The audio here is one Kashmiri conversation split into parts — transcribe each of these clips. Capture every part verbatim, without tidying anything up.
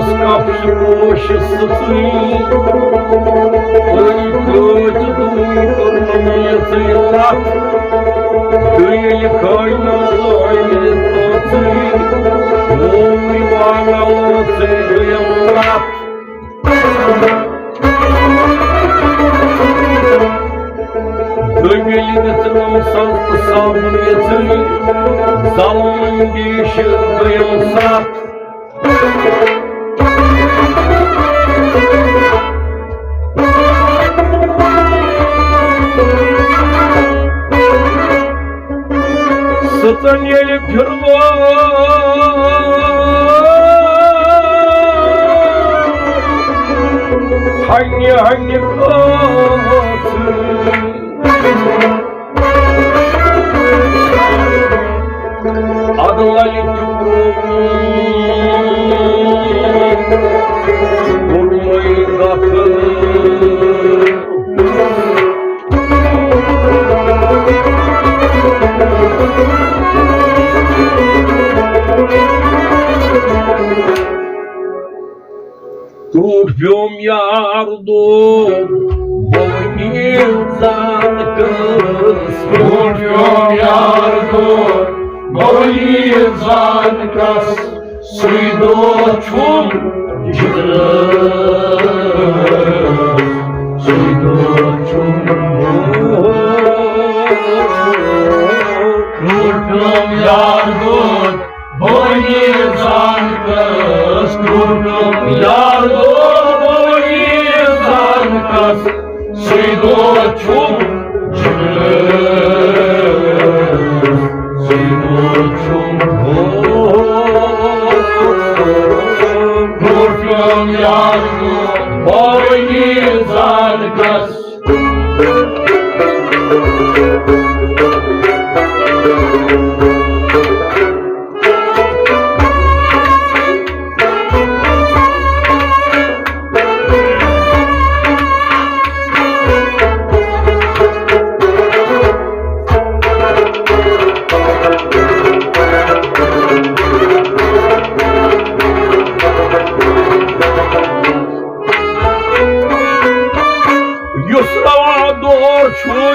کپھ چھِ پوش سٕژٕے، أنۍ کٲتۍ دوٗنۍ کٔرنَم یِژٕے لَتھ۔ تہٕ ییٚلہِ کٲنۍ نہٕ لٲنہِ تٲژٕے، ووٚنُے وانا لٲژٕے گٔیم لَتھ۔ دٔبِلۍ دِژنَم سَز تہٕ صابُن یَژٕنۍ، ظلمہٕ اندیشہِ گٔیَم سَتھ۔ سٕژن ییٚلہِ پھِرلوو ہنہِ ہنہِ کٲژٕ۔ ادٕ للہِ ٹُکرو کوٚرمَے دفن۔ ٹوٗٹھ پیوم یار دوب بونی زان کس۔ ٹوٗٹھ پیوم یار دوب بونی زان کس۔ سُے دۄہ چھُم جُدٲ، سُے دۄہ چھُم۔ ٹوٹھم یار دوست بونی زان کس، ٹوٹھم یار دوست بونی زان کس۔ سُے دۄہ چھُم جُدٲ، سُے دۄہ چھُم۔ ٹوٹھم یار دوست بونی زان کس۔ یُس روا دور چھُے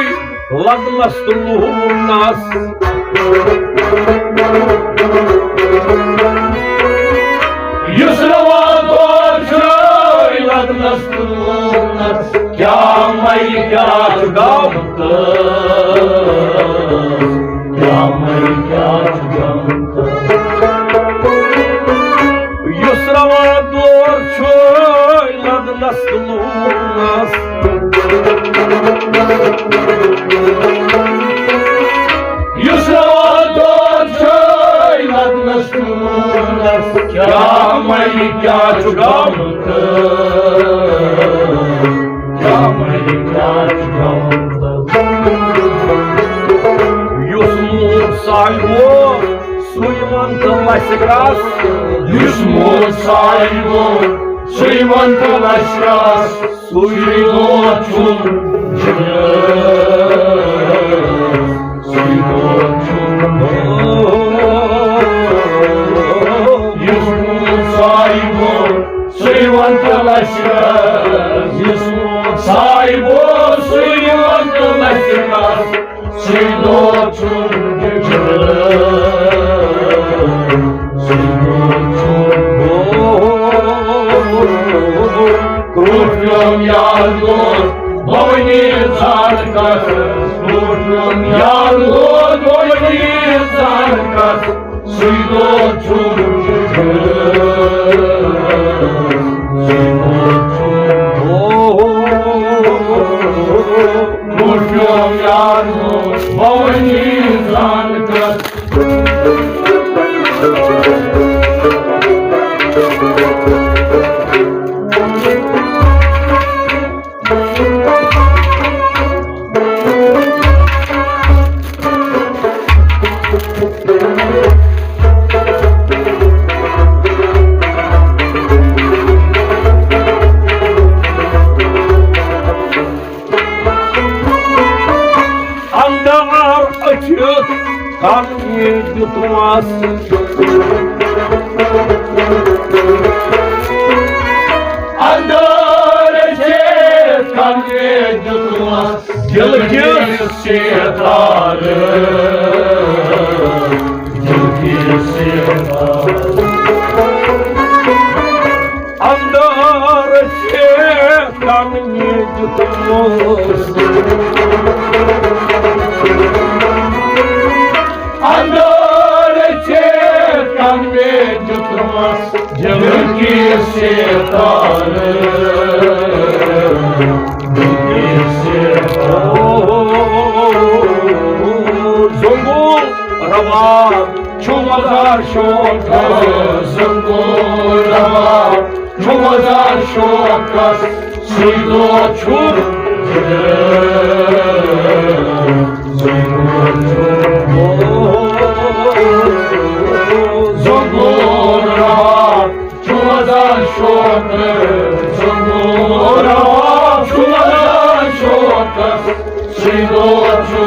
لدنس تہٕ لوٗنس۔ یُس روا دور چھُے لدنس تہٕ لوٗنس۔ کیٛاہ مَے کیٛاہ چھُ غم تہٕ کیٛاہ مَے کیٛاہ چھُ غم تہٕ۔ یُس روا دور چھُے لدنس تہٕ لوٗنس۔ یُس روا دور چھُے لدنس تہٕ لوٗنس۔ کیٛاہ مَے کیٛاہ چھُ غم تہٕ کیٛاہ مَے کیٛاہ چھُ غم تہٕ۔ یُس موٗد صاحبو سُے وَن تہٕ لَسہِ کَس۔ یُس موٗد صاحبو سُے وَن تہٕ لَسہِ کَس۔ سُے دۄہ چھُم جُدٲ، سُے دۄہ چھُم۔ یُس موٗد صاحبو سُے وَن تہٕ لَسہِ کَس۔ یُس موٗد صاحبو سُے وَن تہٕ لَسہِ کَس۔ سُے دۄہ چھُم جُدٲ، سُے دۄہ چھُم۔ ٹوٹھم یار دوست بونی زان کس۔ ٹوٹھم یار دوست بونی زان کس۔ سُے دۄہ چھُم جُدٲ، سُے دۄہ چھُم۔ ٹوٹھم یار دوست بونی زان کس۔ اندر أژِتھ کَن یہِ دیُتمَس۔ دِل کِس شیطان، دِل کِس شیطان۔ اندر شیطان مےٚ دیُتمُت۔ اندر شیطان مےٚ دیُتمُت۔ دِل کِس شیطان، دِل کِس شیطان۔ زنگول رباب چھُ مزار شوقس، زنگول رباب چھُ مزار شوقس، سُے دۄہ چھُ۔ زنگول رباب چھُ وزان شوقس، زنگول رباب چھُ وزان شوقس، سُے دۄہ چھُ۔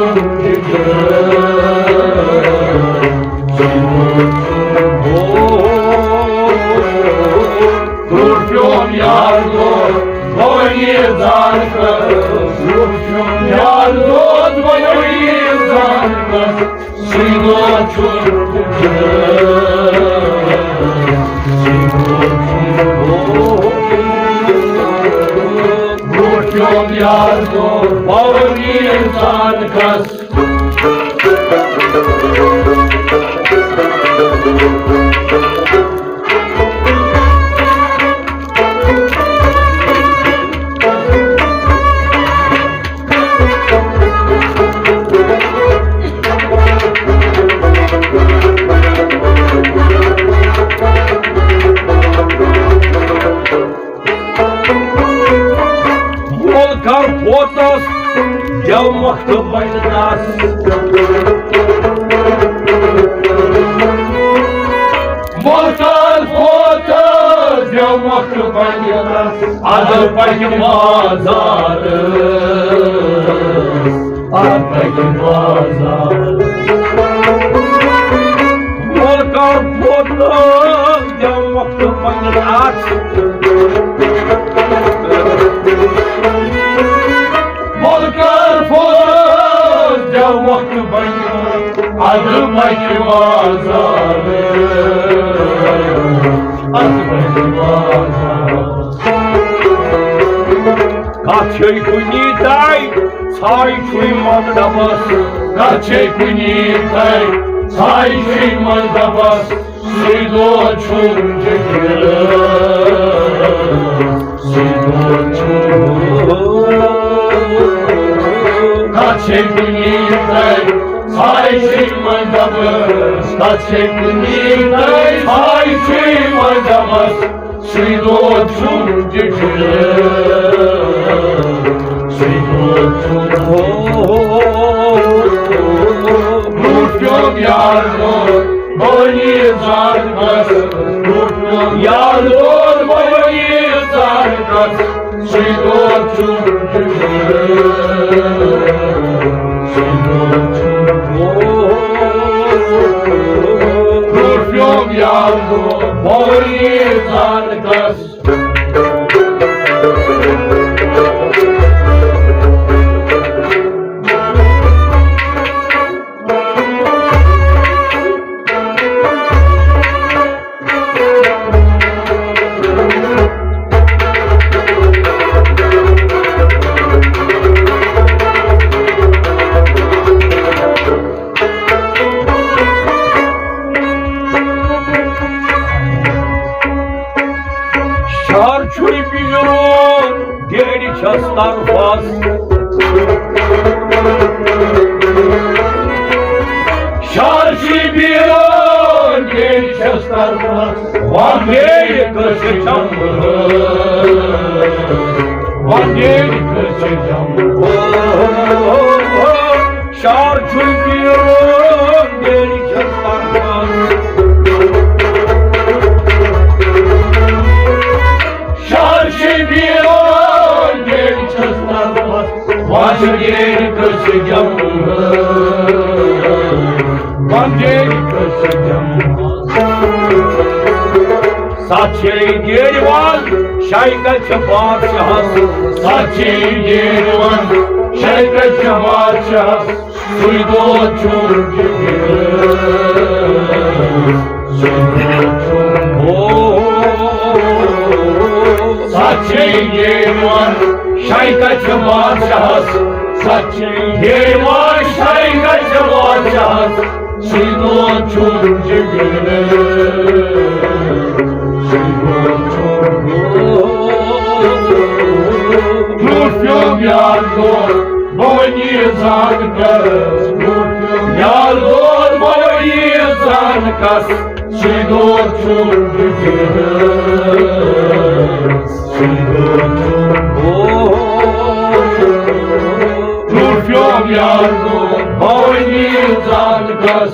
برٛونٛٹھ پیوٚم یار دود بونی زان کس، برٛونٛٹھ پیوٚم یار دود بونی زان کس، سُے دۄہ چھُ۔ برٛونٛٹھ پیوٚم یار دود بونی زان کس۔ وول کر پوتس دیو مۄکھتہٕ بنہِ دس۔ وول کر پوتس دیو مۄکھتہٕ بنہِ دس۔ ادٕ پکہِ بازار۔ اَتھ پَکہِ بازار۔ مول کر پھوٚت، دِیو وقت پنٛنِس اَتھ۔ مول کر پھوٚت، دِیو وقت پنٛنِس۔ اَتھ پَکہِ بازار۔ اَتھ پَکہِ بازار۔ کتھ چھے کُنی تاے، ژھاے چھُے منٛز ڈبس۔ کتھ چھے کُنی تاے، ژھاے چھُے منٛز ڈبس۔ سُے دۄہ چھُم جِگر، سُے دۄہ چھُم۔ کتھ چھے کُنی تاے، ژھاے چھُے منٛز ڈبس۔ کتھ چھے کُنی تاے، ژھاے چھُے منٛز ڈبس۔ سُے دۄہ چھُم جِگر، سُے دۄہ چھُم۔ برٛونٛٹھ پیوٚم یار دود بونی زان کس، برٛونٛٹھ پیوٚم یار دود بونی زان کس۔ سُے دۄہ چھُم جِگر، سُے دۄہ چھُم۔ برٛونٛٹھ پیوٚم یار دود بونی زان کس۔ شہر چھُے بیرون، گیرِ چھس طرفس۔ شہر چھُے بیرون، گیرِ چھس طرفس۔ وۄنۍ گیرِ کٔژِ جمبر، وۄنۍ گیرِ کٔژِ جمبر۔ شہر چھُے بیرون، گیرِ چھس طرفس۔ شہر چھُے بیرون، گیرِ چھس طرفس۔ وۄنۍ گیرِ کٔژِ جمبر، وۄنۍ گیرِ کٔژِ جمبر۔ ستھ چھے گیرِ وان، شاہی کتہِ چھِ بادشاہس۔ ستھ چھے گیرِ وان، شیطان چھُ بادشاہس، سُے دود چھُم جِگرس، سُے دود چھُم۔ او، سچ چھے یِوان شیطان چھُ بادشاہس، سچ چھے یِوان شیطان چھُ بادشاہس، سُے دود چھُم جِگرس، سُے دود چھُم۔ برٛونٛٹھ پیوٚم یار دود، بہٕ وۄنۍ یہِ زان کس۔ برٛونٛٹھ پیوٚم یار دود، بہٕ وۄنۍ یہِ زان کس۔ سُے دود چھُم جِگرس، سُے دود چھُم۔ برٛونٛٹھ پیوٚم یار دود، بہٕ وۄنۍ یہِ زان کس۔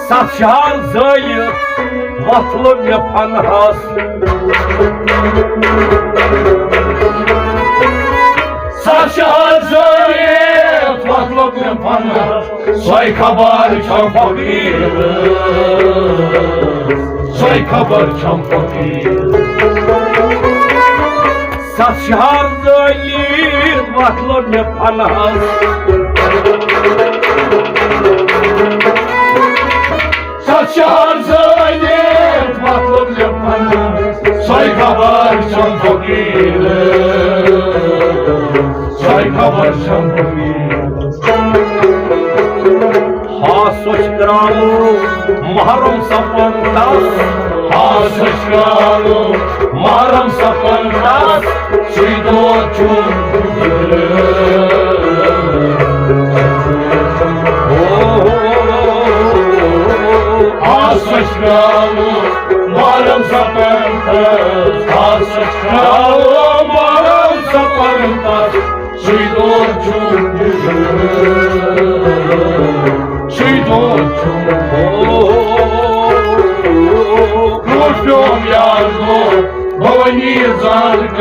ستھ شہر زٲلِتھ وۄتھ لوٚب مےٚ پنہس۔ ستھ شہر زٲلِتھ وۄتھ لوٚب مےٚ پنہس۔ سۄے خبر چھم فقیرس، سۄے خبر چھم فقیرس۔ ستھ شہر زٲلِتھ وۄتھ لوٚب مےٚ پنہس۔ ستھ شہر زٲلِتھ وۄتھ لوٚب مےٚ پنہس۔ سۄے خبر چھم فقیرس، سۄے خبر چھم فقیرس۔ ہاسُچھ کرٛالو محرم سپن تس۔ ہاسُچھ کرٛالو محرم سپن تس۔ سُے دود چھُم۔ ہاسُچھ کرٛالو محرم سپن تس۔ ہاسُچھ کرٛالو محرم سپن تس۔ سُے دود چھُم، سُے دود چھُم۔ برٛونٛٹھ پیوٚم یار دود، بہٕ وۄنۍ یہِ زان کس۔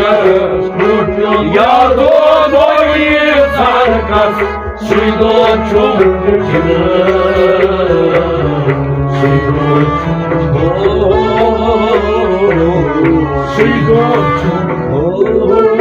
برٛونٛٹھ پیوٚم یار دود، بہٕ وۄنۍ یہِ زان کس۔ سُے دود چھُم، سُے دود چھُم۔ سُے دود چھُم۔